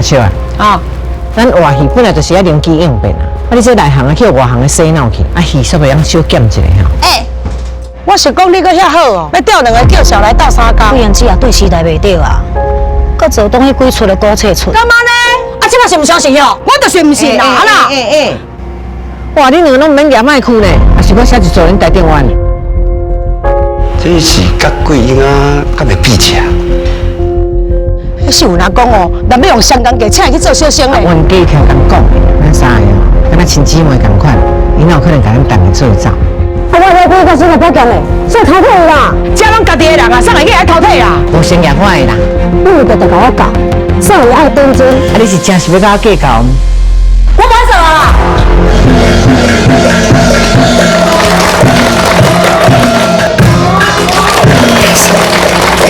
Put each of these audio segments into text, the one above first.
阿笑啊，啊，咱活戲本來就是愛靈機應變啊！啊，你這內行啊去予外行的洗腦去，啊戲煞袂曉小減一下吼。欸，我是講你閣遐好哦，欲調兩个叫小來鬥相共。桂英姊也對時代袂對啊，閣做當彼幾齣的古冊出。幹嘛呢？啊，這馬是毋相信喲？我就是毋信啦，啊啦。欸欸哇，你兩个攏毋免舉麥克呢，啊是我寫一組恁台頂灣。這是佮桂英啊，敢會比起啊？是有人講哦，若欲用雙工價請伊去做小生的。冤家聽共講的，咱三个哦，敢若親姊妹仝款，伊哪有可能共咱逐个做走？啊，我我我我保險的，算淘汰啦。這攏家己的人啊，啥人去愛淘汰啦？無先舉我的啦。你有直直共我教，做伊愛認真。啊，你是真是欲佮我計較？我無做啦。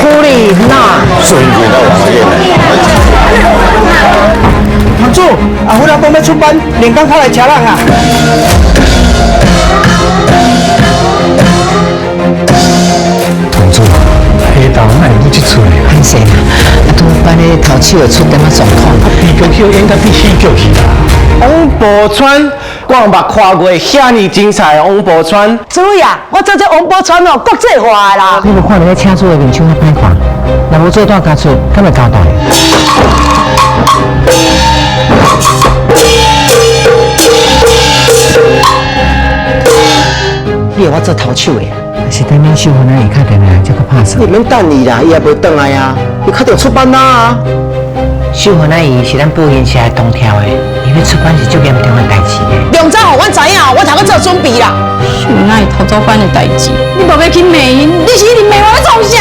苦力娜。水果到王爷。堂主，阿虎阿公欲出班，连工較來車人啊！堂主，下昼哪會舞這齣呢？歹勢啦，啊，拄班的頭手會出點仔狀況。悲劇去演甲變喜劇去啦。王寶釧，我毋捌看過遐爾精彩的王寶釧。主啊，我做這王寶釧哦，國際化的啦。你無看著彼請主的面相較歹看，若無做大家出，敢會交代？你予我做頭手的，是等恁秀芬阿姨敲電話來，才閣拍算。你免等伊啦，伊也袂轉來啊，伊較著出班啦。秀芬阿姨是咱保險社的同跳的，伊欲出班是足嚴重的代誌的。兩早予阮知影，我才閣做準備啦。秀芬阿姨頭早班的代誌，你無欲去罵𪜶，你是一直罵我咧創啥？